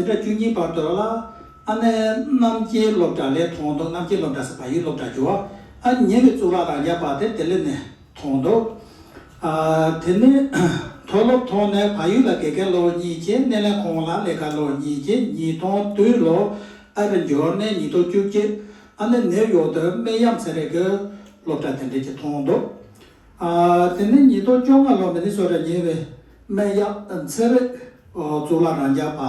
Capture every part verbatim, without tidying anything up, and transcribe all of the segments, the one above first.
སློབ་གྲྭ་བཅུ་གཉིས་བར་དུ་ལ་ཨ་ནི་རྣམ་རྒྱལ་སློབ་གྲྭ་ལས་མཐོང་འདུག་རྣམ་རྒྱལ་སློབ་གྲྭ་ཟེར་བ་ཡུལ་སློབ་གྲྭ་བརྒྱུད་ཨ་ཉེ་བའི་གཙུག་ལག་རང་རྒྱལ་བ་དེ་དེ་ལས་ནས་མཐོང་འདུག་ཨ་དེ་ནས་མཐོ་སློབ་ཐོག་ནས་བལ་ཡུལ་ལ་དགེ་རྒན་ལོ་གཉིས་བྱས། སྣེ་ལེན་ཁང་ལ་ལས་ཀ་ལོ་གཉིས་བྱས། ཉིས་སྟོང་བདུན་ལོ་ཨ་རི་འབྱོར་ནས་ཉིས་སྟོང་བཅུ་གཅིག་ཨ་ནི་ནེའུ་ཡོག་ཏུ་སྨན་གཡང་ཚན་རིག་གི་སློབ་གྲྭ་དེ་འདྲ་ཅིག་མཐོང་འདུག་ཨ་དེ་ནས་ཉིས་སྟོང་བཅོ་ལྔ་ལོ་མི་ནི་སོ་ཊ་ཉེ་བའི་སྨན་གཡང་ཚན་རིག་གཙུག་ལག་རང་རྒྱལ་བ་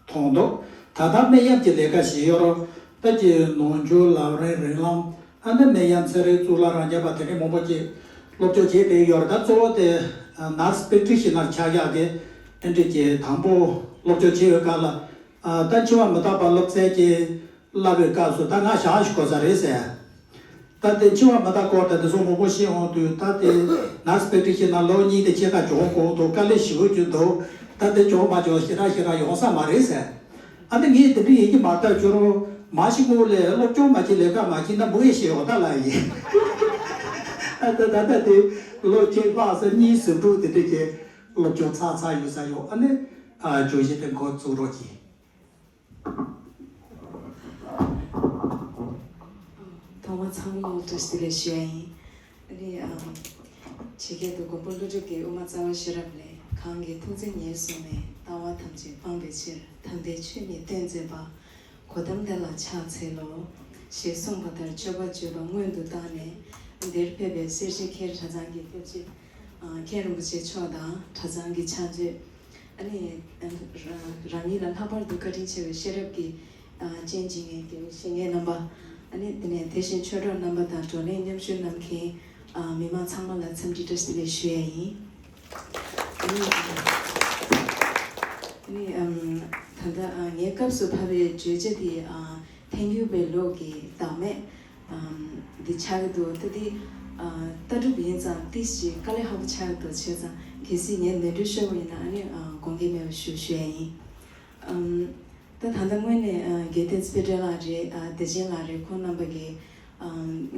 མཐོང་འདུག་ད་ལྟ་སྨན་གཡང་གི་ལས་ཀ་བྱེད་ཡོད་རོགས། ད་ཀྱི་ནང་ཆོས་ལམ་རིམ་རིང་ལམ་ཨ་ནི་སྨན་གཡང་ཚན་རིག་གཙུག་ལག་རང་རྒྱལ་བ་དེ་འདྲའི་མང་པོ་ཅིག་སློབ་སྦྱོང་བྱས་བསྡད་ཡོད་རེད། ད་གཙོ་བོ་དེ་ནར་སི་པེ་ཊི་ཤི་ནར་ཆགས་ཡག་གི་ཨེ་འདྲ་ཅིག་དང་པོ་སློབ་སྦྱོང་བྱེད་ཡོད་སྐབས་ལ་ད་འཆི་བ་མི་རྟག་པ་སློབ་ཚན་གྱི་བསླབ་པའི་སྐབས་སུ་ད་ང་ཞང་ཞིག་གོ་ས་རེད་ཟེར། ད་དེ་འཆི་བ་མི་རྟག་སྐོར་དང་དེ་ཚོ་མང་པོ་ཤེས་འོང་དུས་ད་དེ་ནར་སི་པེ་ཊི་ཤི་ནར་ལོ་གཉིས་དེ་ཕྱེད་ཀ་སྦྱོང་དགོས་འདུག་དཀའ་ལས་ཞེ་པོ་ཅིག་འདུག་ད་དེ་སྦྱོང་མ་སྦྱོང་ཞེ་དྲག་ཞེ་དྲག་ཡོང་ས་མ་རེད་ཟེར། ཨ་ནི་ངས་དེ་འདྲ་ཡིན་གྱི་མ་རེད། ད་ཁྱོད་རང་མ་ཤི་སྔོན་ལ་སློབ་སྦྱོང་མ་བྱེད་ལས་ཀ་མ་བྱེད་ན་མུ་ཡེ་ཤེས་འོ་ད་ལ་ཡིན། ཨ་ད་ད་ད་དེ་ལོ་གཅིག་ལྷག་ས་གཉིས་ཟིན་འགྲོ་དེ་འདྲ་གྱི་སློབ་སྦྱོང་ཚར་ཚར་ཡོད་ས་ཡོད། ཨ་ནི་ཨ་བརྗོད་གཞི་དེ་འགོ་བཙུགས་རོགས་གྱིས། ཐོག་མ་ཚང་མ་བཀྲ་ཤིས་བདེ་ལེགས་ཞུ་ཡ་ཡིན། ཨ་ནི་ཨམ། ཇི་སྐད་དུ་མགོན་པོ་ཀླུ་སྒྲུབ་ཀྱིས་དབུ་མ་རྩ་བ་ཤེས་རབ་ལས། གང་གིས་ཐུགས་བརྩེ་ཉེར་བཟུང་ནས། ལྟ་བ་ཐམས་ཅད་སྤང་བའི་ཕྱིར། དམ་པའི་ཆོས་ཉིད་སྟོན་མཛད་པ། གོ་ཏམ་དེ་ལ་ཕྱག་འཚལ་ལོ། ཞེས་གསུངས་པ་ལྟར་སྤྱོད་པ་བརྗོད་པ་སྔོན་དུ་བཏང་ནས། འདིར་ཕེབས་པའི་སེར་བྱེས་མཁན་གྲྭ་ཚང་གི་སྐྱབས་རྗེ་ཨ་མཁན་རིན་པོ་ཆེ་མཆོག་དང་གྲྭ་ཚང་གི་ཕྱག་མཛོད། ཨ་ནི་ཨ་རང་ཉིད་ལ་ལྷག་པར་དུ་བཀའ་དྲིན་ཆེ་བའི་ཤེས་རབ་ཀྱི་ཨ་སྤྱན་འབྱེད་མཁན་དགེ་བའི་བཤེས་གཉེན་རྣམ་པ། ཨ་ནི་དེ་ནས་དེ་བཞིན་ཆོས་གྲོགས་རྣམ་པ་དང་བགྲོ་གླེང་མཉམ་ཞུགས་གནང་མཁན་ཨ་མི་མང་ཚང་མ་ལ་འཚམས་འདྲི་བཀྲ་ཤིས་བདེ་ལེགས་ཞུ་ཡ་ཡིན། ཨ་ནི་ཨ་ནི་ཨམ་ད་ལྟ་ཨ་ངའི་སྐབས་སུ་བབས་པའི་བརྗོད་བྱ་དེ་ཨ་ཐལ་འགྱུར་བའི་ལུགས་ཀྱི་བདག་མེད། ཨམ། འདི་ཆགས་ཀྱི་འདུག་ད་འདི་ཨ་ལྟ་གྲུབ་ཡིན་ཙང་ཏིས་ཅིག་དཀའ་ལས་ཁག་པོ་ཆགས་ཀྱི་འདུག་བྱས་ཙང་གལ་སྲིད་ངས་ནོར་འཁྲུལ་ཤོར་བ་ཡིན་ན་ཨ་ནི་ཨ་དགོངས་འགལ་མེད་པ་ཞུ་ཞུ་ཡ་ཡིན། ཨམ། ད་ད་ལྟ་དངོས་གནས་ཨ་དགེ་ལྡན་དཔེ་སྐྲུན་ལགས་རེད། ཨ་བདེ་ཆེན་ལགས་རེད། ཁོང་རྣམ་པ་གིས་ཨ་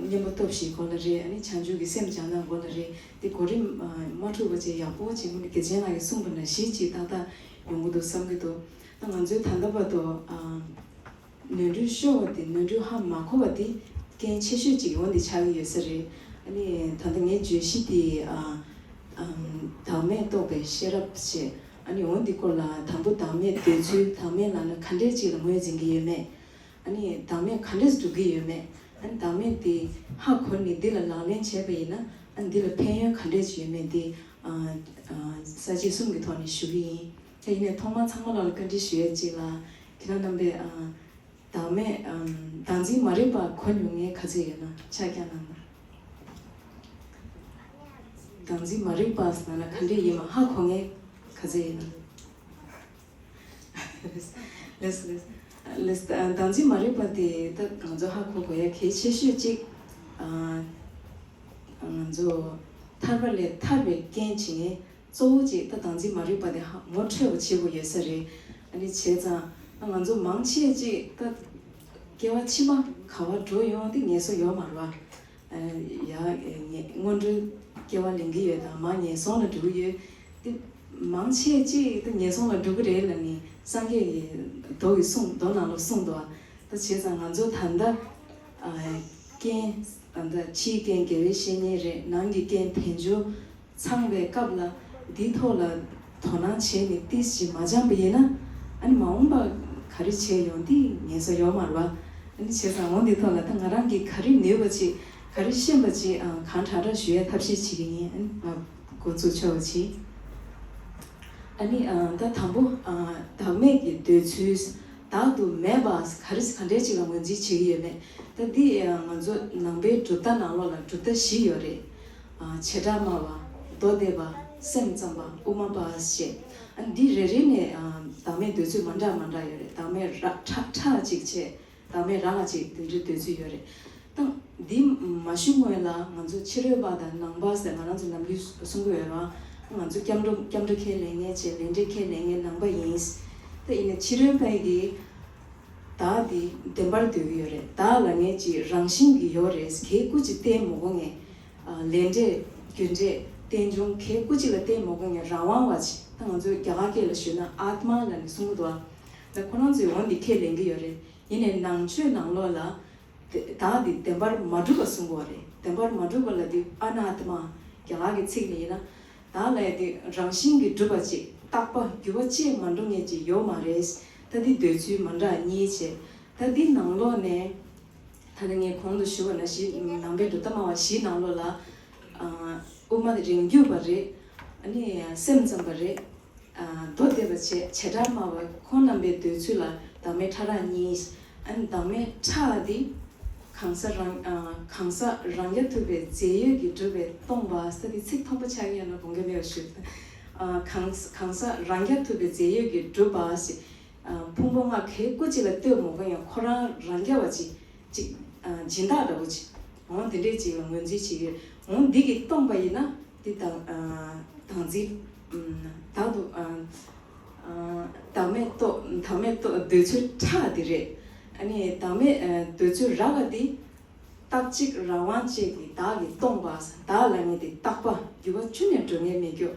གཉེན་པོ་སྟོབས་བཞིའི་སྐོར་ལ་རེད། ཨ་ནི་བྱང་ཆུབ་ཀྱི་སེམས་སྦྱང་སྟངས་སྐོར་ལ་རེད། འདི་གོ་རིམ་ཨ་མ་འཁྲུག་པ་བྱས་ཡག་པོ་བྱས་དངོས་གནས་དགེ་ཆེན་ལགས་ཀྱིས་གསུངས་པ་ནང་བཞིན་ཅིག་ཏག་ཏག་ཡོང་གི་འདུག་བསམ་གྱི་འདུག་ད་ང་ཚོའི་ད་ལྟ་བར་དུ་ཨ། ནོར་འཁྲུལ་ཤོར་བ་དེ་ནོར་འཁྲུལ་ཧ་མ་གོ་བ་དེ་རྐྱེན་ཆེ་ཤོས་གཅིག་འོ་འདི་ཆགས་ཀྱི་ཡོད་ས་རེད། ཨ་ནི་ད་ལྟ་ངའི་བརྗོད་གཞི་དེ་ཨ་ཨམ་བདག་མེད་རྟོགས་པའི་ཤེས་རབ་ཞེས། ཨ་ནི་འོ་འདི་སྐོར་ལ་དང་པོ་བདག་མེད་འདོད་ཚུལ། བདག་མེད་ལབ་ན་ག་འདྲས་ཅིག་ལ་ངོས་འཛིན་གྱི་ཡོད་མེད། ཨ་ནི་བདག་མེད་ག་འདྲས་སྒྲུབ་ཀྱི་ཡོད་མེད། ཨ་ནི་བདག་མེད་དེ་ཧ་གོ་ནས་འདི་ལ་ལག་ལེན་བྱས་པ་ཡིན་ན་ཨ་ནི་འདི་ལ་ཕན་ཡོན་ག་འདྲས་ཅིག་ཡོད་མེད་དེ་ཨ་ཨ་ས་བཅད་གསུམ་གྱི་ཐོག་ནས་ཞུ་གི་ཡིན། དེ་ཡིན་ནས་ཐོག་མར་ཚང་མ་ལ་བཀའ་འདྲི་ཞུ་ཡས་གཅིག་ལ། ཁྱེད་རང་རྣམ་པས་ཨ་བདག་མེད་ཨམ་བདག་འཛིན་མ་རིག་པ་གོ་མྱོང་མཁན་ག་ཚོད་ཡོད་ན་ཕྱག་བརྐྱངས་གནང་ན། བདག་འཛིན་མ་རིག་པ་ཟེར་ན་ག་འདྲས་ཡིན་མ་ཧ་གོ་མཁན་ག་ཚོད་ཡོད་ན། ལེས་ལེས་ལེས། བདག་འཛིན་མ་རིག་པ་དེ་ད་ང་ཚོ་ཧ་གོ་དགོས་ཡ་གལ་ཆེ་ཤོས་གཅིག་ཨ་ང་ཚོ་ཐར་པ་ལས་ཐར་པའི་རྐྱེན་བྱེད་མཁན། གཙོ་བོ་གཅིག་ད་བདག་འཛིན་མ་རིག་པ་དེ་ཧ་ངོ་འཕྲོད་པ་བྱེད་དགོས་ཡོད་ས་རེད། ཨ་ནི་བྱས་ཙང་ཨ་ང་ཚོ་མང་ཆེ་གཅིག་ད་སྐྱེ་བ་ཕྱི་མ་ག་བར་འགྲོ་ཡོང་དེ་ངེས་སོ་ཡོད་མ་རེད་བ། ཨ་ཡ་ངས་སྔོན་འགྲོའི་སྐྱེ་བ་ལེན་གྱི་ཡོད་དང་མ་ངན་སོང་ལ་འགྲོ་གི་ཡོད། དེ་མང་ཆེ་གཅིག་ད་ངན་སོང་ལ་འགྲོ་གི་རེད་ལབ་ནས་སངས་རྒྱས་ཀྱི་མདོ་ཡི་གསུང་མདོ་ནང་ལ་གསུངས་འདུག་ད་བྱས་ཙང་ང་ཚོ་ད་ལྟ་ཨ་རྐྱེན་ད་ལྟ་ཕྱིའི་རྐྱེན་དགེ་བའི་བཤེས་གཉེན་རེད། ནང་གི་རྐྱེན་དལ་འབྱོར། ཚང་བའི་སྐབས་ལ་འདིའི་ཐོག་ལ་དོ་སྣང་བྱས་ནས་ཏིས་ཅིག་མ་སྦྱངས་པ་ཡིན་ན་ཨ་ནི་མ་འོངས་པ་ག་རེ་བྱས་ཡོང་འདི་ངེས་ས་ཡོད་མ་རེད་བ། ཨ་ནི་བྱས་ཙང་འོ་འདིའི་ཐོག་ལ་ད་ང་རང་གིས་ག་རེ་ནུས་པ་ཅིག་ག་རེ་ཤེས་པ་ཅིག་ཨ་གང་དྲག་དྲག་ཞུ་ཡའི་ཐབས་ཤེས་བྱེད་ཀྱི་ཡིན། ཨ་ནི་ང་འགོ་ཚུགས་ཆོག་པ་བྱེད། ཨ་ནི་ཨ་ད་དང་པོ་ཨ་བདག་མེད་ཀྱི་འདོད་ཚུལ། བདག་ཏུ་མེད་པ་ག་རེ་ག་འདྲས་ཅིག་ལ་ངོས་འཛིན་བྱེད་ཀྱི་ཡོད་མེད། ད་འདི་ཨ་ང་ཚོ་ནང་པའི་གྲུབ་མཐའ་ནང་ལོགས་ལ་གྲུབ་མཐའ་བཞི་ཡོད་རེད། ཨ་བྱེ་བྲག་སྨྲ་བ། མདོ་སྡེ་པ། སེམས་ཙམ་པ། དབུ་མ་པ་ཞེས། ཨ་འདི་རེ་རེ་ནས་ཨ་བདག་མེད་འདོད་ཚུལ་མ་འདྲ་མ་འདྲ་ཡོད་རེད། བདག་མེད་ར་ཁྲ་ཁྲ་ཅིག་བྱས། བདག་མེད་རང་ལ་ཅིག་དེ་འདྲའི་འདོད་ཚུལ་ཡོད་རེད། ད་འདི་མ་ཞུ་སྔོན་ལ་ང་ཚོ་ཕྱི་རོལ་པ་དང་ནང་པ་ཟེར་ང་རང་ཚོ་ནམ་རྒྱུན་གསུང་གི་ཡོད་རེད་བ། ང་ཚོ་སྐྱབས་འགྲོ་སྐྱབས་འགྲོ་ཁས་ལེན་མཁན་བྱས་ལས་འབྲས་ཁས་ལེན་མཁན་ནང་པ་ཡིན། ད་ཡིན་ན་ཕྱི་རོལ་པ་གིས་བདག་འདི་བདེན་པར་འདོད་ཀྱི་ཡོད་རེད། བདག་ལབ་མཁན་ཅིག་རང་བཞིན་གྱིས་ཡོད་རེད། གལ་སྐུ་ཅིག་བརྟེན་མ་དགོས་མཁན། ལས་འབྲས་རྒྱུ་འབྲས་རྟེན་འབྱུང་གལ་སྐུ་ཅིག་ལ་བརྟེན་མ་དགོས་མཁན་རང་དབང་བ་ཅིག་ད་ང་ཚོས་རྒྱ་གར་སྐད་ལ་ཞུས་ན་ཨཱཏྨ་ལབ་ནས་གསུང་གི་འདུག་བ། ད་ཁོ་རང་ཚོས་འོ་འདི་ཁས་ལེན་གྱི་ཡོད་རེད། ཡིན་ནའི་ནང་ཆོས་ནང་ལོགས་ལ་དེ་བདག་འདི་བདེན་པར་མ་གྲུབ་པ་གསུང་གི་ཡོད་རེད། བདེན་པར་མ་གྲུབ་པ་ལ་འདི་ཨ་ན་ཨ་ཏ་མ་རྒྱ་གར་གྱི་ཚིག་ནས་ཡིན་ན། བདག་ལ་ཡ་དེ་རང་བཞིན་གྱིས་གྲུབ་པ་ཅིག་རྟག་པ་འགྱུར་བ་ཅིག་མ་འགྲོ་མཁན་ཅིག་ཡོད་མ་རེད། ད་འདི་འདོད་ཚུལ་མ་འདྲ་གཉིས་བྱས། ད་འདི་ནང་ལོགས་ནས་ད་ནི་ངས་གོང་དུ་ཞུས་པ་ནང་བཞིན་ནང་པའི་གྲུབ་མཐའ་སྨྲ་བ་བཞིའི་ནང་ལོགས་ལ་ཨ་དབུ་མ་དེ་རིང་བརྒྱུད་པ་རེད། ཨ་ནི་སེམས་ཙམ་པ་རེད། ཨ་མདོ་སྡེ་པ་བྱས། བྱེ་བྲག་སྨྲ་བ་ཁོང་རྣམ་པའི་འདོད་ཚུལ་ལ་བདག་མེད་ཕྲ་རགས་གཉིས། ཨ་ནི་བདག་མེད་ཕྲ་འདི་གང་ཟག་རང་ཨ་གང་ཟག་རང་རྐྱ་ཐུབ་པའི་རྫས་ཡོད་ཀྱིས་གྲུབ་པས་སྟོང་པ་ཟེར་དེ་ཚིག་མཐོན་པོ་ཆགས་ཀྱི་ཡོད་ན་དགོངས་འགལ་མེད་པར་ཞུ། ཨ་གང་གང་ཟག་རང་རྐྱ་ཐུབ་པའི་རྫས་ཡོད་ཀྱིས་གྲུབ་པ་ཞེས། ཨ་ཕུང་པོ་ལྔ་གའི་སྐུ་གཅིག་ལ་ལྟོས་མ་དགོས་ཡང་ཁོ་རང་རང་རྐྱ་བ་ཅིག་ཅིག་ཨ་སྦྱིན་བདག་འདྲ་བོ་ཅིག་འོ་དེ་འདྲས་ཅིག་ལ་ངོས་འཛིན་བྱེད་ཀྱི་ཡོད། འོ་འདི་གིས་སྟོང་པ་ཡིན་ན་འདི་དང་ཨ་དང་འཛིན་ཨམ་དག་ཏུ་ཨ་ཨ་བདག་མེད་རྟོགས། བདག་མེད་རྟོགས་འདོད་ཚུལ་ཕྲ་འདི་རེད། ཨ་ནི་བདག་མེད་ཨ་འདོད་ཚུལ་རགས་པ་འདི་རྟག་གཅིག་རང་དབང་བཅས་ཀྱི་བདག་གིས་སྟོང་པ། བདག་ལ་ངེས་ཏེ་རྟག་པ་འགྱུར་བ་ཁྱོན་ནས་འགྲོ་ངེས་མེད་སྐྱོ།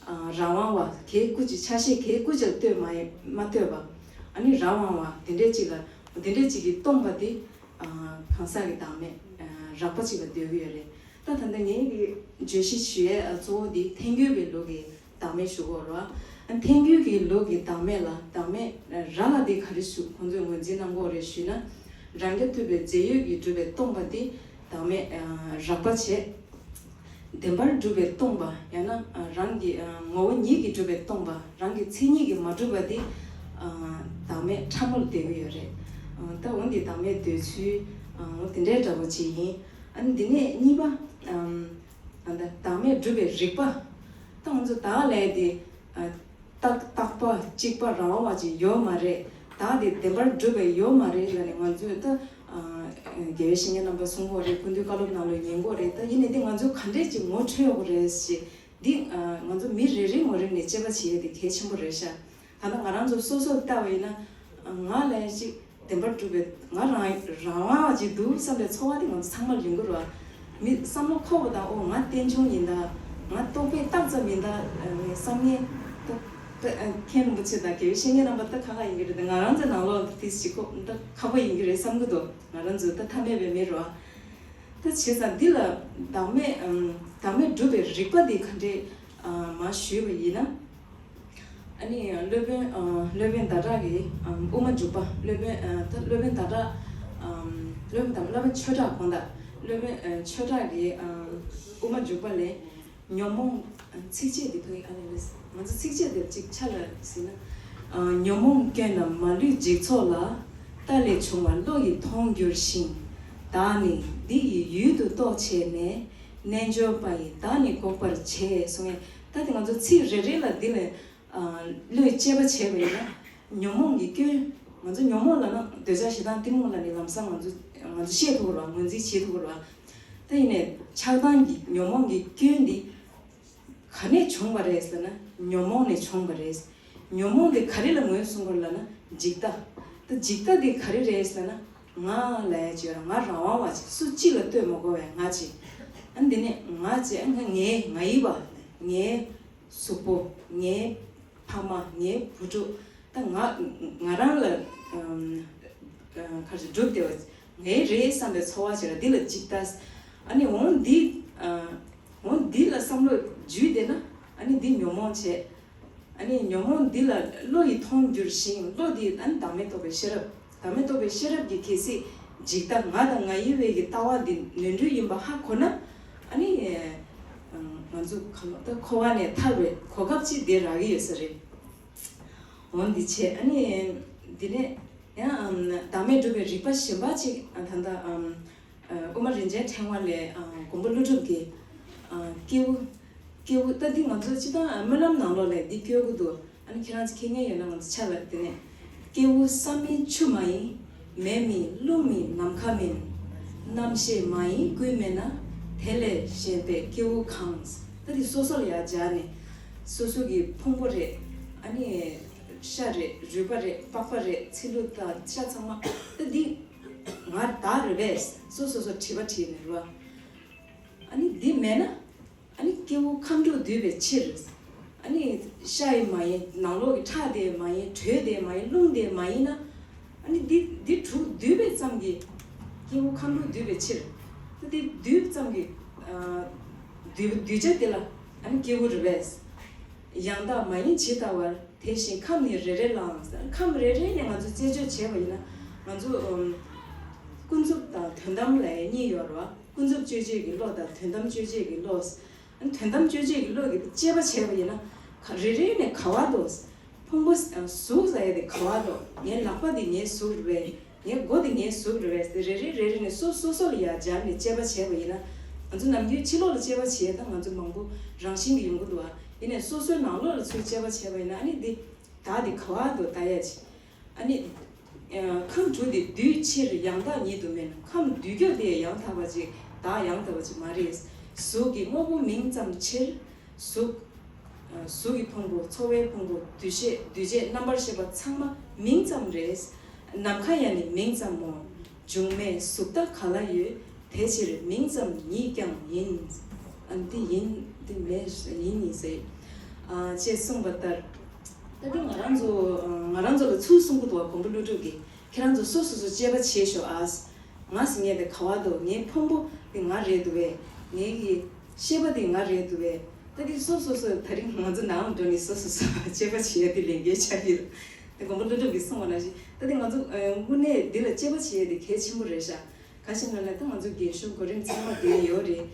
ཨ་རང་དབང་བ་གའི་སྐུ་གཅིག་ཆ་ཤས་གའི་སྐུ་གཅིག་ལ་ལྟོས་མ་མ་ལྟོས་པ། ཨ་ནི་རང་དབང་བ་དེ་འདྲས་ཅིག་ལ་དེ་འདྲས་ཅིག་གིས་སྟོང་པ་དེ་ཨ་གང་ཟག་གི་བདག་མེད་ཨ་རགས་པ་ཅིག་ལ་འདོད་ཀྱི་ཡོད་རེད། ད་ད་ལྟ་ངའི་གི་བརྗོད་གཞི་ཞུ་ཡས་གཙོ་བོ་དེ་ཐལ་འགྱུར་བའི་ལུགས་ཀྱི་བདག་མེད་ཞུ་གི་ཡོད་རེད་བ། ཨ་ཐལ་འགྱུར་གྱི་ལུགས་ཀྱི་བདག་མེད་ལ་བདག་མེད་རགས་པ་དེ་ག་རེ་ཞུ་ཁོང་ཚོས་ངོས་འཛིན་གནང་གི་ཡོད་རེད་ཞུས་ན། རང་རྐྱ་ཐུབ་པའི་རྫས་ཡོད་ཀྱིས་གྲུབ་པས་སྟོང་པ་དེ་བདག་མེད་ཨ་རགས་པ་བྱས། བདེན་པར་གྲུབ་པས་སྟོང་པ་ཡང་ན་རང་གི་ངོ་བོ་ཉིད་ཀྱིས་གྲུབ་པས་སྟོང་པ། རང་གི་མཚན་ཉིད་ཀྱིས་མ་གྲུབ་པ་དེ་བདག་མེད་ཕྲ་མོར་འདོད་ཀྱི་ཡོད་རེད། ད་འོ་འདི་བདག་མེད་འདོད་ཚུལ་འོ་དེ་འདྲའི་འདྲ་པོ་ཅིག་ཡིན། ཨ་ནི་འདི་ནས་གཉིས་པ་ད་བདག་མེད་གྲུབ་པའི་རིགས་པ། ད་ང་ཚོ་བདག་ལས་དེ་རྟག་རྟག་པ་གཅིག་པ་རང་དབང་བ་ཅིག་ཡོད་མ་རེད། བདག་དེ་བདེན་པར་གྲུབ་པ་ཡོད་མ་རེད་ལབ་ནས་ང་ཚོས་ད། ཨ་དགེ་བའི་བཤེས་གཉེན་རྣམ་པ་གསུང་གི་ཡོད་རེད། སྐུ་མདུན་བཀའ་སློབ་ནང་ལ་ཉན་གྱི་ཡོད་རེད། ད་ཡིན་ནའི་འདི་ང་ཚོས་ག་འདྲས་ཅིག་ངོ་འཕྲོད་དགོས་རེད་ཞེས། འདི་ང་ཚོ་མི་རེ་རེའི་ངོས་རིག་ནས་དཔྱད་པ་བྱེད་ཡས་དེ་གལ་ཆེན་པོ་རེད་ཤག་ད་ལྟ་ང་རང་ཚོ་སོ་སོར་བལྟ་བ་ཡིན་ན། ང་ལ་ཅིག་བདེན་པར་གྲུབ་པའི་ང་རང་རང་དབང་བ་ཅིག་འདུག་བསམ་པའི་ཚོར་བ་དེ་ང་ཚོ་ཚང་མར་ཡོང་གི་རེད་བ། མི་བསམ་བློ་འཁོར་བ་དང་། ཨོ་ང་རྟེན་འབྱུང་ཡིན་ད། ང་རྟོག་པས་བཏགས་ཙམ་ཡིན་ད། བསམ་ངན་ད། མཁན་རིན་པོ་ཆེ་དང་དགེ་བའི་བཤེས་གཉེན་རྣམ་པ་ད་ཁ་ཁ་ཡིན་གྱི་རེད། ད་ང་རང་ཚོའི་ནང་ལོགས་དེ་ཞིག་ཁོ་ད་ཁག་པོ་ཡིན་གྱི་རེད་བསམ་གྱི་འདུག་ང་རང་ཚོ་ད་ཐ་མལ་པའི་མི་རེད་བ། ད་བྱས་ཙང་འདི་ལ་བདག་མེད་ཨམ་བདག་མེད་སྒྲུབ་པའི་རིགས་པ་འདི་ག་འདྲས་ཨ་མར་ཞུས་པ་ཡིན་ན། ཨ་ནི་སློབ་དཔོན་ཨ་སློབ་དཔོན་ཟླ་གྲགས་ཀྱི་ཨམ་དབུ་མ་འཇུག་པ། སློབ་དཔོན་ཨ་ད་སློབ་དཔོན་ཟླ་གྲགས་ཨམ་སློབ་དཔོན་ཟླ་སློབ་དཔོན་ཆོས་གྲགས་དགོངས་དག་སློབ་དཔོན་ཨ་ཆོས་གྲགས་ཀྱི་ཨམ་དབུ་མ་འཇུག་པ་ལས། ཉོན་མོངས། ཚིགས་བཅད་འདི་ཕ་གི་ཨ་ནི་རེད། ང་ཚོ་ཚིགས་བཅད་འདིར་ཅིག་ཆ་ལ་ཟིན་ན། ཉོན་མོངས་སྐྱོན་རྣམས་མ་ལུས་འཇིག་ཚོགས་ལ། ལྟ་ལས་བྱུང་བ་བློ་ཡིས་མཐོང་འགྱུར་ཞིང་། བདག་ནི་འདི་ཡི་ཡུལ་དུ་རྟོག་བྱས་ནས། རྣལ་འབྱོར་པ་ཡིས་བདག་ནི་འགོག་པར་བྱེད་གསུང་ངས། ད་དེ་ང་ཚོ་ཚིག་རེ་རེ་ལ་འདི་ལས། བློས་དཔྱད་པ་བྱས་པ་ཡིན་ན། ཉོན་མོངས་ཀྱི་སྐྱོན། ང་ཚོ་ཉོན་མོངས་ལབ་ན་འདོད་ཆགས་ཞེ་སྡང་གཏི་མུག་ལབ་ནས་ལམ་སང་ང་ཚོ་ང་ཚོ་ཤེས་ཐུབ་ཀྱི་རེད་བ། ངོས་འཛིན་བྱེད་ཐུབ་ཀྱི་རེད་བ། ད་ཡིན་ནའི་ཆགས་སྡང་གི་ཉོན་མོངས་ཀྱི་སྐྱོན་འདི་ག་ནས་བྱུང་བ་རེད་ཟེར་ན། ཉོན་མོངས་ནས་བྱུང་བ་རེད། ཉོན་མོངས་འདི་ག་རེ་ལ་ངོས་བཟུང་དགོས་ལབ་ན་འཇིག་ལྟ། ད་འཇིག་ལྟ་འདི་ག་རེ་རེད་ཟེར་ན། ང་ལབ་ཡ་ཅིག་ཡོད་རེད། ང་རང་དབང་བ་ཅིག་སུ་གཅིག་ལ་ལྟོས་མ་དགོས་པའི་ང་ཅིག་ཨ་འདི་ནས་ང་ཅིག་ཨ་ང་ངའི་ང་ཡི་བ། ངའི་གཟུགས་པོ། ངའི་ཕ་མ། ངའི་བུ་ཕྲུག་ད་ང་ང་རང་ལ་ཨམ་ཨ་ག་རེ་སྒྲུབ་བསྡད་པ་ངའི་རེད་བསམ་པའི་ཚོར་བ་ཞིག་ལ་འདི་ལ་ཅིག་ལྟ། ཨ་ནི་འོང་འདི་ཨ་འོང་འདི་ལ་བསམ་བློ་འཇུས་བསྡད་ན་ཨ་ནི་འདི་ཉོན་མོངས་བྱས། ཨ་ནི་ཉོན་མོངས་འདི་ལ་བློ་ཡིས་མཐོང་འགྱུར་ཞིང་། བློ་འདི་ཨ་ནི་བདག་མེད་རྟོགས་པའི་ཤེས་རབ། བདག་མེད་རྟོགས་པའི་ཤེས་རབ་ཀྱིས་གལ་སྲིད་འཇིག་ལྟ་ང་དང་ང་ཡི་བའི་གི་ལྟ་བ་འདི་ནོར་འཁྲུལ་ཡིན་པ་ཧ་གོ་ན། ཨ་ནི་ང་ཚོ་གང་ལྟར་འཁོར་བ་ནས་ཐར་བའི་གོ་སྐབས་ཅིག་འདི་རག་གི་ཡོད་ས་རེད། འོ་འདི་བྱས་ཨ་ནི་འདི་ནས་ཡང་བདག་མེད་སྒྲུབ་པའི་རིགས་པ་གཞན་པ་ཅིག་ད་ལྟ། དབུ་མ་རིན་ཆེན་ཕྲེང་བ་ལས་མགོན་པོ་ཀླུ་སྒྲུབ་ཀྱི་སྐྱེས་བུ། སྐྱེས་བུ་ད་འདི་ང་ཚོ་སྤྱིར་བཏང་སྨོན་ལམ་ནང་ལོགས་ལས་འདི་བཀོད་ཀྱི་འདུག་ཨ་ནི་ཁྱེད་རང་ཚོ་མཁྱེན་མཁན་ཡོད་ན་ང་ཚོ་ཆ་ལ་དེ་ནས། སྐྱེས་བུ་ས་མིན་ཆུ་མ་ཡིན། མེ་མིན་རླུང་མིན་ནམ་མཁའ་མིན། རྣམ་ཤེས་མ་ཡིན་ཀུན་མེད་ན། དེ་ལས་གཞན་པའི་སྐྱེས་བུ་གང་། ད་འདི་སོ་སོ་ལ་ཡར་སྦྱར་ནས། སོ་སོ་གི་ཕུང་པོ་རེད། ཨ་ནི་ཤ་རེད། རུས་པ་རེད། པགས་པ་རེད། ཚིལ་ལུ་དང་ཤ་ཚང་མ་ད་འདི། ང་བདག་རེད་པས། སོ་སོ་སོ་དྲི་བ་དྲིས་ནས་རོ། ཨ་ནི་འདི་མེད་ན། ཨ་ནི་སྐྱེ་བོ་ཁམས་དྲུག་འདུས་པའི་ཕྱིར། ཨ་ནི་ཤ་ཡིས་མ་ཡིན། ནང་ལོགས་ཀྱི་ཁྲག་དེ་མ་ཡིན། དྲོད་དེ་མ་ཡིན། རླུང་དེ་མ་ཡིན་ན། ཨ་ནི་འདི་འདི་དྲུག་འདུས་པའི་ཙམ་གྱིས། སྐྱེས་བུ་ཁམས་དྲུག་འདུས་པའི་ཕྱིར། ད་འདི་འདུས་ཙམ་གྱིས། ཨ། འདུས་འདུས་བྱ་དེ་ལ་ཨ་ནི་སྐྱེས་བུ་རེད་པས། ཡང་དག་མ་ཡིན་ཇི་ལྟ་བར། དེ་བཞིན་ཁམས་ནི་རེ་རེ་ལའང་། ཁམས་རེ་རེ་ནས་ང་ཚོ་རྩད་གཅོད་བྱས་པ་ཡིན་ན། ང་ཚོ་ཨམ། ཀུན་རྫོབ་དང་དོན་དམ་ལ་གཉིས་ཡོད་རེད་བ། ཀུན་རྫོབ་དཔྱོད་བྱེད་ཀྱི་བློ་དང་དོན་དམ་དཔྱོད་བྱེད་ཀྱི་བློ། དོན་དམ་དཔྱོད་བྱེད་ཀྱི་བློ་གིས་དཔྱད་པ་བྱས་པ་ཡིན་ན། ག་རེ་རེ་ནས་ག་བར་དུ། ཕུང་པོ་གཟུགས་ཟེར་ཡ་དེ་ག་བར་དུ། ངའི་ལག་པ་འདི་ངའི་གཟུགས་རེད་པས། ངའི་མགོ་འདི་ངའི་གཟུགས་རེད་པས། དེ་རེ་རེ་རེ་རེ་ནས་སོ་སོ་སོ་ལ་ཡར་སྦྱར་ནས་དཔྱད་པ་བྱས་པ་ཡིན་ན། ང་ཚོ་ནམ་རྒྱུན་ཕྱི་ལོགས་ལ་དཔྱད་པ་བྱེད་ཡ་ད་ང་ཚོ་མང་པོ་རང་བཞིན་གྱིས་ཡོང་གི་འདུག་ཨ། ཡིན་ནའི་སོ་སོའི་ནང་ལོགས་ལ་ཚུར་དཔྱད་པ་བྱས་པ་ཡིན་ན། ཨ་ནི་འདི་བདག་འདི་ག་བར་དུ་ལྟ་ཡ་ཅིག་ཨ་ནི། ཁམས་དྲུག་དེ་འདུས་ཕྱིར་ཡང་དག་ཉིད་དུ་མིན། ཁམས་འདུས་རྒྱུ་དེ་ཡང་དག་པ་ཅིག་བདག་ཡང་དག་པ་ཅིག་མ་རེད། གཟུགས་ཀྱི་དངོས་པོ་མིང་ཙམ་ཕྱིར། གཟུགས། གཟུགས་ཀྱི་ཕུང་པོ། ཚོར་བའི་ཕུང་པོ། འདུ་ཤེས། འདུས་བྱས། རྣམ་པར་ཤེས་པ་ཚང་མ་མིང་ཙམ་རེད། ནམ་མཁའ་ཡང་ནི་མིང་ཙམ་མོ། འབྱུང་མེད་གཟུགས་དག་ག་ལ་ཡོད། དེ་ཕྱིར་མིང་ཙམ་ཉིད་ཀྱང་ཡིན། ཨ། འདི་ཡིན། འདི་མེད། ཡིན་ཡིན་ཟེར། ཨ། ཅེས་གསུངས་པ་ལྟར། ད་དེ་ང་རང་ཚོ། ང་རང་ཚོ་ལ་ཚུར་གསུང་གི་འདུག་བ། མགོན་པོ་ཀླུ་སྒྲུབ་ཀྱིས། ཁྱེད་རང་ཚོ་སོ་སོ་སོ་དཔྱད་པ་བྱེད་ཤོག་ཨ། ང་ཟེར་མཁན་དེ་ག་བར་འདུག་ངའི་ཕུང་པོ་དེ་ང་རེད་འདུག་བས། ངའི་གི་ཤེས་པ་དེ་ང་རེད་འདུག་བས། ད་དེ་སོ་སོ་སོ་ད་རིང་ང་ཚོ་ནང་འགྲོ་ནས་སོ་སོ་སོ་དཔྱད་པ་བྱེད་ཡ་དེ་ལས་འགན་ཆགས་ཀྱི་ཡོད། དེ་མགོན་པོ་ཀླུ་སྒྲུབ་ཀྱིས་གསུངས་པ་ནང་བཞིན། ད་དེ་ང་ཚོ་དངོས་གནས་འདི་ལ་དཔྱད་པ་བྱེད་ཡ་དེ་གལ་ཆེན་པོ་རེད་ཤག་ག་ཞིག་ན་ལ་ད་ང་ཚོ་རྒན་གཞོན་གོ་རིམ་ཚང་མ་དེ་ཡོད་རེད།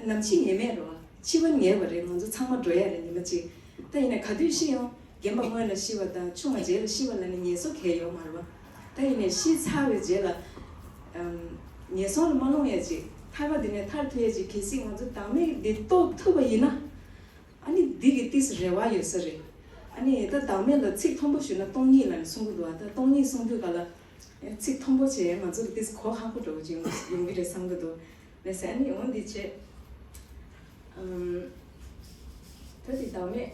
ནམ་འཆི་ངེས་མེད་རེད་བ། འཆི་བ་ངེས་པ་རེད། ང་ཚོ་ཚང་མ་འགྲོ་ཡ་རེད་ཉི་མ་གཅིག་ད་ཡིན་ནའི་ག་དུས་ཤི་ཡང་། རྒན་པ་སྔོན་ལ་ཤི་བ་དང་ཆུང་བ་རྗེས་ལ་ཤི་བ་ལ་ནི་ངལ་གསོ་གང་ཡང་ཡོད་མ་རེད་བ། ད་ཡིན་ནའི་ཤི་ཚར་བའི་རྗེས་ལ། ཨམ། ངན་སོང་ལ་མ་ལྷུང་ཡ་ཅིག་ཐར་པ་འདི་ནས་ཐར་ཐུབ་ཡ་ཅིག་གལ་སྲིད་ང་ཚོ་བདག་མེད་འདི་རྟོགས་ཐུབ་པ་ཡིན་ན། ཨ་ནི་འདི་གི་ཏིས་རེ་བ་ཡོད་ས་རེད། ཨ་ནི་ད་བདག་མེད་ལ་ཚིག་མཐོན་པོ་ཞུས་ན་སྟོང་ཉིད་ལ་ནི་གསུང་གི་འདུག་ཨ། ད་སྟོང་ཉིད་གསུང་དུས་ག་ལ། ཚིག་མཐོན་པོ་བྱས་ང་ཚོ་ལ་ཏིས་གོ་ཁག་པོ་འདྲ་བོ་ཅིག་ཡོང་གི་རེད་བསམ་གི་འདུག་ལགས་སོ། ཨ་ནི་འོ་འདི་བྱས། ཨམ། ད་དེ་བདག་མེད་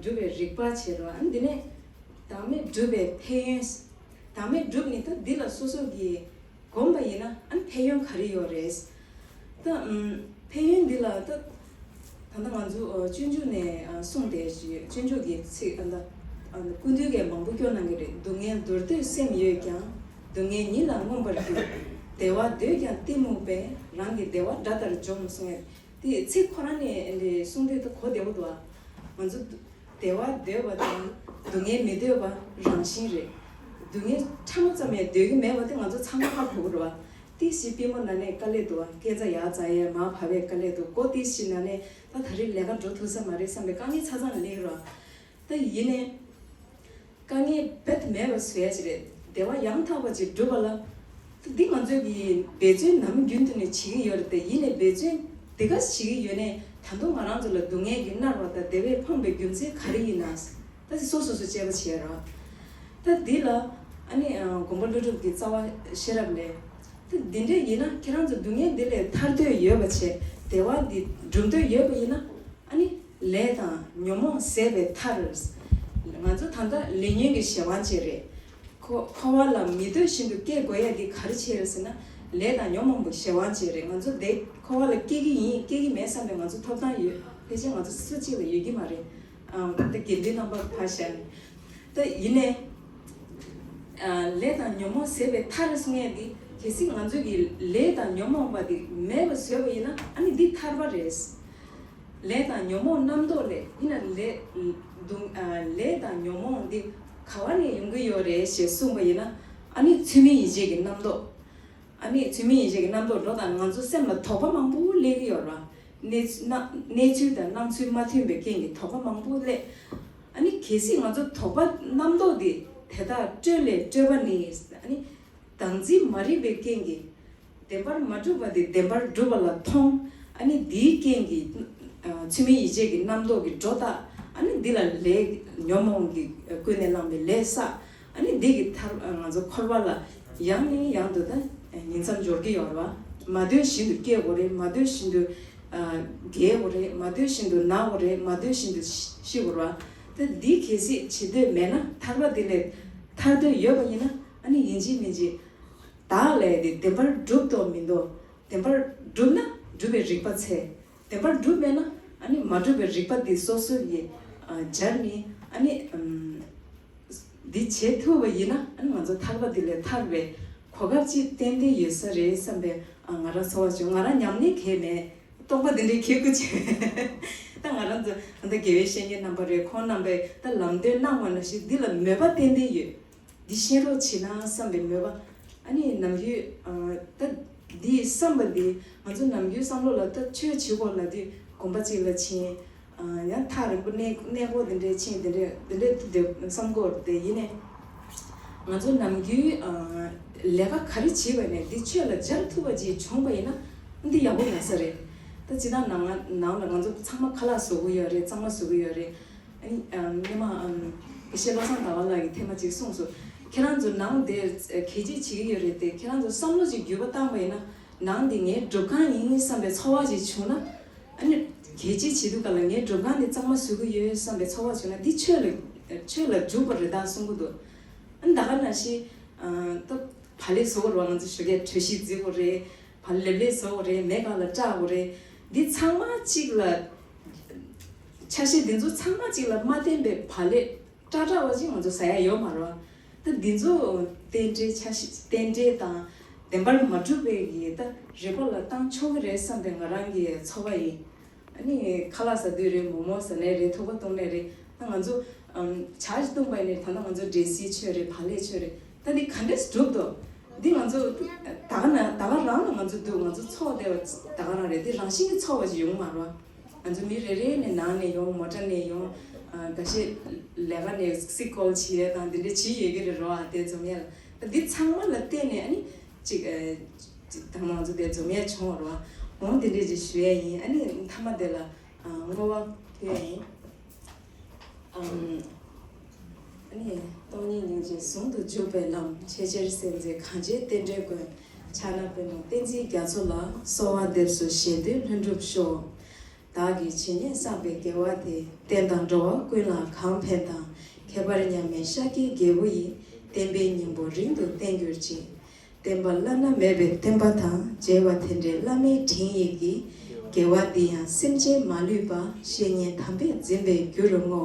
སྒྲུབ་པའི་རིགས་པ་བྱས་རོ། ཨ་ནི་འདི་ནས་བདག་མེད་སྒྲུབ་པའི་ཕན་ཡོན། བདག་མེད་སྒྲུབ་ནི་ད་འདི་ལ་སོ་སོ་གིས་སྒོམ་པ་ཡིན་ན་ཨ་ནི་ཕན་ཡོན་ག་རེ་ཡོད་རེད། ད་ཨམ། ཕན་ཡོན་འདི་ལ་ད། ད་ལྟ་ང་ཚོ་ཨ་སྤྱོད་འཇུག་ནས་ཨ་གསུངས་བསྡད་ཀྱི་ཡོད། སྤྱོད་འཇུག་གི་ཚིག་ཨ་ད་ཨ་ད་སྐུ་མདུན་གྱིས་མང་པོ་སྐྱོར་གནང་གི་རེད། སྡུག་བསྔལ་འདོར་འདོད་སེམས་ཡོད་ཀྱང་། སྡུག་བསྔལ་ཉིད་ལ་མངོན་པར་གྱུར། བདེ་བ་འདོད་ཀྱང་གཏི་མུག་པས། རང་གི་བདེ་བ་དགྲ་ལྟར་འཇོམས་གསུངས་ཡ། དེ་ཚིག་ཁོ་རང་ནས་འདི་གསུང་དུས་ད་གོ་བདེ་པོ་འདུག་ཨ། ང་ཚོ་བདེ་བ་འདོད་པ་དང་སྡུག་བསྔལ་མི་འདོད་པ་རང་བཞིན་རེད། སྡུག་བསྔལ་ཕྲ་མོ་ཙམ་ཡང་འདོད་ཀྱི་མེད་པ་དེ་ང་ཚོ་ཚང་མ་ཧ་གོ་གི་རེད་བ། ཏིས་ཞིག་པུས་མོ་ན་ནས་དཀའ་ལས་འདུག་བ། སྐས་འཛེག་ཡར་འཛེག་ཡས་མར་བབས་པའི་དཀའ་ལས་འདུག་མགོ་ཏིས་ཞིག་ན་ནས་ད་ད་རེས་ལས་ཀ་འགྲོ་ཐུབ་ས་མ་རེད་བསམ་པའི་དཀའ་ངལ་ཆ་ཚང་སླེབས་ཀྱི་རེད་བ། ད་ཡིན་ནའི། དཀའ་ངལ་རྦད་དེ་མེད་པར་བཟོ་ཡ་ཞིག་རེད། བདེ་བ་ཡང་དག་པ་ཅིག་སྒྲུབ་པ་ལ། ད་འདི་ང་ཚོས་ཀྱི་འབད་བརྩོན་ནམ་རྒྱུན་དུ་ནས་བྱེད་ཀྱི་ཡོད་རེད་དེ། ཡིན་ནའི་འབད་བརྩོན་དེ་ག་བྱེད་ཀྱི་ཡོད་ནའི་ད་དུང་ང་རང་ཚོ་ལ་སྡུག་བསྔལ་གྱིས་མནར་བ་དང་བདེ་བས་ཕོངས་པའི་རྒྱུ་མཚན་ག་རེ་ཡིན་ན། ད་སོ་སོ་སོ་དཔྱད་པ་བྱེད་ཡ་ར། ད་འདི་ལ་ཨ་ནི་ཨ་མགོན་པོ་ཀླུ་སྒྲུབ་ཀྱི་རྩ་བ་ཤེས་རབ་ལས། ད་འདི་འདྲ་ཡིན་ན་ཁྱེད་རང་ཚོ་སྡུག་བསྔལ་འདི་ལས་ཐར་འདོད་ཡོད་པ་བྱས། བདེ་བ་འདི་སྒྲུབ་འདོད་ཡོད་པ་ཡིན་ན། ཨ་ནི་ལས་དང་ཉོན་མོངས་ཟད་པའི་མཐར། ང་ཚོ་ད་ལྟ་ལས་ཉོན་གྱི་གཞན་དབང་བྱས་རེད། འཁོ་འཁོར་བ་ལ་མི་འདོད་བཞིན་དུ་སྐྱེ་དགོས་ཡ་འདི་ག་རེ་བྱས་རེད་ཟེར་ན། ལས་དང་ཉོན་མོངས་པའི་གཞན་དབང་བྱས་རེད། ང་ཚོ་འདི་འཁོར་བ་ལ་སྐྱེ་གི་ཡིན་སྐྱེ་གི་མེད་བསམ་པའི་ང་ཚོ་ཐོབ་ཐང་ཡོད། ཕལ་ཆེར་ང་ཚོ་སུ་གཅིག་ལ་ཡོད་ཀྱི་མ་རེད། ཨང་། ད་དགེ་འདུན་རྣམ་པ་ཕར་བཞག་ནས། ད་ཡིན་ནའི། ཨ། ལས་དང་ཉོན་མོངས་ཟད་པའི་མཐར་གསུང་ཡས་འདི་གལ་སྲིད་ང་ཚོ་གིས་ལས་དང་ཉོན་མོངས་པ་འདི་མེད་པར་བཟོས་པ་ཡིན་ན་ཨ་ནི་འདི་ཐར་པ་རེད། ལས་དང་ཉོན་མོངས་རྣམ་རྟོག་ལས་ཡིན་ན་ལས་སྡུག་ཨ། ལས་དང་ཉོན་མོངས་འདི་ག་བ་ནས་ཡོང་གི་ཡོད་རེད་ཞེས་གསུངས་པ་ཡིན་ན་ཨ་ནི་ཚུལ་མིན་ཡིད་བྱེད་ཀྱི་རྣམ་རྟོག་ཨ་ནི་ཚུལ་མིན་ཡིད་བྱེད་ཀྱི་རྣམ་རྟོག་འགྲོ་དང་ང་ཚོ་སེམས་ལ་དོགས་པ་མང་པོ་སླེབས་ཀྱི་ཡོད་རེད་བ། གནས་ཚུལ་སྣང་གནས་ཚུལ་དང་སྣང་ཚུལ་མ་མཐུན་པའི་རྐྱེན་གྱིས་དོགས་པ་མང་པོ་སླེབས། ཨ་ནི་གལ་སྲིད་ང་ཚོ་དོགས་པ་རྣམ་རྟོག་འདི་དེ་དག་སྤྲོས་ལས་སྤྲོས་པ་ནི། ཨ་ནི་བདག་འཛིན་མ་རིག་པའི་རྐྱེན་གྱིས་བདེན་པར་མ་གྲུབ་པ་དེ་བདེན་པར་གྲུབ་པ་ལ་མཐོང་། ཨ་ནི་འདིའི་རྐྱེན་གྱིས་ཨ་ཚུལ་མིན་ཡིད་བྱེད་ཀྱི་རྣམ་རྟོག་གི་སྒྲོ་བཏགས། ཨ་ནི་འདི་ལ་ལས་ཉོན་མོངས་ཀྱིས་ཀུན་ནས་བསླངས་པའི་ལས་བསགས། ཨ་ནི་འདི་གི་མཐར་ང་ཚོ་འཁོར་བ་ལ་ཡང་ནས་ཡང་དུ་ད་ཉིང་མཚམས་སྦྱོར་གྱི་ཡོད་རེད་བ། མ་འདོད་བཞིན་དུ་སྐྱེ་དགོས་རེད། མ་འདོད་བཞིན་དུ་ཨ་རྒས་དགོས་རེད། མ་འདོད་བཞིན་དུ་ན་དགོས་རེད། མ་འདོད་བཞིན་དུ་ཤི་དགོས་རེད་བ། ད་འདི་གལ་སྲིད་བྱེད་འདོད་མེད་ན་ཐར་པ་འདི་ལས་ཐར་འདོད་ཡོད་པ་ཡིན་ན་ཨ་ནི་ཡིན་གཅིག་མིན་གཅིག་བདག་ལས་དེ་བདེན་པར་གྲུབ་འདུག་མི་འདུག་བདེན་པར་གྲུབ་ན་གྲུབ་པའི་རིགས་པ་འཚལ། བདེན་པར་གྲུབ་མེད་ན་ཨ་ནི་མ་གྲུབ་པའི་རིགས་པ་འདི་སོ་སོ་ཡི་ ཨ་སྦྱར་ནས་ཨ་ནི་ཨམ་འདི་བྱེད་ཐུབ་པ་ཡིན་ན་ཨ་ནི་ང་ཚོ་ཐར་པ་འདི་ལས་ཐར་བའི་གོ་སྐབས་ཅིག་ཏན་ཏན་ཡོད་ས་རེད་བསམ་པའི་ཨ་ང་རང་ཚོར་བ་བྱུང་། ང་རང་ཉམས་ལེན་གང་ཡང་མེད། སྟོང་པ་འདི་འདྲའི་ཁེ་ཁུ་ཆེ། ད་ང་རང་ཚོ་ད་དགེ་བའི་བཤེས་གཉེན་རྣམ་པ་རེད། ཁོང་རྣམ་པས་ད་ལམ་སྟོན་གནང་བ་ནང་བཞིན་འདི་ལ་མོས་པ་ཏན་ཏན་ཡོད། འདི་ཤེས་རོགས་བྱེད་ན་བསམ་པའི་མོས་པ། ཨ་ནི་ནམ་རྒྱུན་ཨ་ད་འདི་བསམ་པ་འདི་ང་ཚོ་ནམ་རྒྱུན་བསམ་བློ་ལ་ད་ཆོས་བྱེད་དགོས་ལབ་དུས་དགོན་པ་གཅིག་ལ་ཕྱིན། ཨ་ཡང་ཐག་རིང་པོ་གནས་གནས་སྐོར་འདི་འདྲའི་ཕྱིན། འདི་འདྲའི་འདི་འདྲའི་དུས་དེ་བསམ་གྱི་ཡོད་རེད་དེ། ཡིན་ནའི་ང་ཚོ་ནམ་རྒྱུན་ཨ་ལས་ཀ་ག་རེ་བྱེད་པ་ནས་འདི་ཆོས་ལ་སྦྱར་ཐུབ་པ་ཅིག་བྱུང་པ་ཡིན་ན་འདི་ཡག་པོ་ཡོང་ས་རེད། ད་སྤྱིར་བཏང་ནང་ནང་ལ་ང་ཚོ་ཚང་མ་ཁ་ལག་བཟོ་གི་ཡོད་རེད། གཙང་མ་བཟོ་གི་ཡོད་རེད། ཨ་ནི་ཨམ་སྔོན་མ་ཨམ་དགེ་བཤེས་བློ་བཟང་ཟླ་བ་ལགས་ཀྱིས་ཐེངས་མ་གཅིག་གསུངས་སོང་། ཁྱེད་རང་ཚོ་ནང་དེར་གད་ཕྱིས་བྱེད་ཀྱི་ཡོད་རེད་དེ། ཁྱེད་རང་ཚོ་བསམ་བློ་ཅིག་འགྱུར་བ་བཏང་པ་ཡིན་ན་ནང་འདི་ངའི་སྒྲུབ་ཁང་ཡིན་བསམ་པའི་ཚོར་བ་ཅིག་བྱུང་ན། ཨ་ནི་གད་ཕྱིས་བྱེད་དུས་ག་ལ་ངའི་སྒྲུབ་ཁང་འདི་གཙང་མ་བཟོ་གི་ཡོད་བསམ་པའི་ཚོར་བ་བྱུང་ན་འདི་ཆོས་ལ་ཆོས་ལ་འཇུག་པ་རེད་ད་གསུང་གི་འདུག་ཨ་ནི་ད་ག་ནང་བཞིན་ཨ་ད་བག་ལེབ་བཟོ་དགོས་རེད་བ། ང་ཚོ་ཞོགས་ཀས་གྲོ་ཞིབ་བརྫི་དགོས་རེད། བག་ལེབ་ལེབ་བཟོ་དགོས་རེད། མེ་སྒང་ལ་སྐྲག་དགོས་རེད། འདི་ཚང་མ་གཅིག་ལ། ཆ་ཤས་འདི་ཚོ་ཚང་མ་གཅིག་ལ་མ་བརྟེན་པའི་བག་ལེབ་སྐྲག་སྐྲག་པ་ཅིག་ང་ཚོ་ཟ་ཡ་ཡོད་མ་རེད་བ། ད་འདི་ཚོ་རྟེན་འབྲེལ་ཆ་ཤས་རྟེན་འབྲེལ་དང་བདེན་པར་མ་གྲུབ་པའི་གི་ད་རིག་པ་ལ་བཏང་ཆོག་གི་རེད་བསམ་པའི་ང་རང་གི་ཚོར་བ་ཡིན། ཨ་ནི་ཁ་ལག་ཟ་དུས་རེད། མོག་མོག་ཟ་ནའི་རེད། ཐུག་པ་བཏུང་ནའི་རེད། ད་ང་ཚོ་ཨམ་ཇ་ཞིག་བཏུང་པ་ཡིན་ནའི་ད་ལྟ་ང་ཚོ་འབྲས་སིལ་མཆོད་རེད། བག་ལེབ་མཆོད་རེད། ད་འདི་ག་འདྲས་སྒྲུབ་དོ། འདི་ང་ཚོ་ད་ག་ན་ད་ག་རང་ལ་ང་ཚོ་འདུག་ང་ཚོ་ཚོགས་བསྡད་པ་ད་ག་རང་རེད། འདི་རང་བཞིན་གྱིས་ཚོགས་པ་ཞིག་ཡོང་མ་རེད་བ། ང་ཚོ་མི་རེ་རེ་ནས་ནང་ནས་ཡོང་། མོ་ཊ་ནས་ཡོང་། ཨ་འགའ་ཤས་ལས་ཀ་ནས་སིག་ཀོལ་བྱེད་ཡས་དང་འདི་འདྲ་བྱེད་ཡོད་ཀྱི་རེད་རོ། ཨ་དེ་འཛོམས་ཡས་ལ་ད་འདི་ཚང་མ་ལ་བརྟེན་ནས་ཨ་ནི་ཅིག་ཨ་ཅིག་ད་ང་ཚོ་དེ་འཛོམས་ཡས་བྱུང་བ་རོ། འོང་དེ་འདྲས་ཅིག་ཞུ་ཡས་ཡིན། ཨ་ནི་མཐའ་མ་དེ་ལ་ཨ་བསྔོ་བ་ཕུལ་ཡས་ཡིན། ཨམ། ཨ་ནི་སྟོང་ཉིད་སྙིང་རྗེ་ཟུང་དུ་འཇུག་པའི་ལམ། ཆེས་ཆེར་གསལ་མཛད་གངས་ཅན་རྟེན་འབྲེལ་མགོན། ཕྱག་ན་པདྨོ་བསྟན་འཛིན་རྒྱ་མཚོ་ལ། གསོལ་བ་འདེབས་སོ་གཞན་དོན་ལྷུན་གྲུབ་ཤོག་བདག་གིས་ཇི་སྙེད་བསགས་པའི་དགེ་བ་དེ། བསྟན་དང་འགྲོ་བ་ཀུན་ལ་གང་ཕན་དང་། ཁྱད་པར་མཉམ་མེད་ཤཱཀྱའི་རྒྱལ་པོ་ཡི། བསྟན་པའི་སྙིང་པོ་རིང་དུ་བརྟན་གྱུར་ཅིག་བསྟན་པ་བླ་ན་མེད་པའི་བསྟན་པ་དང་། རྒྱལ་བ་དེ་འདྲའི་བླ་མའི་དྲིན་ཡིད་ཀྱིས། དགེ་བ་འདི་ཡང་སེམས་ཅན་མ་ལུས་པ། བཤེས་གཉེན་དམ་པས་འཛིན་པའི་རྒྱུ་རུ་བསྔོ།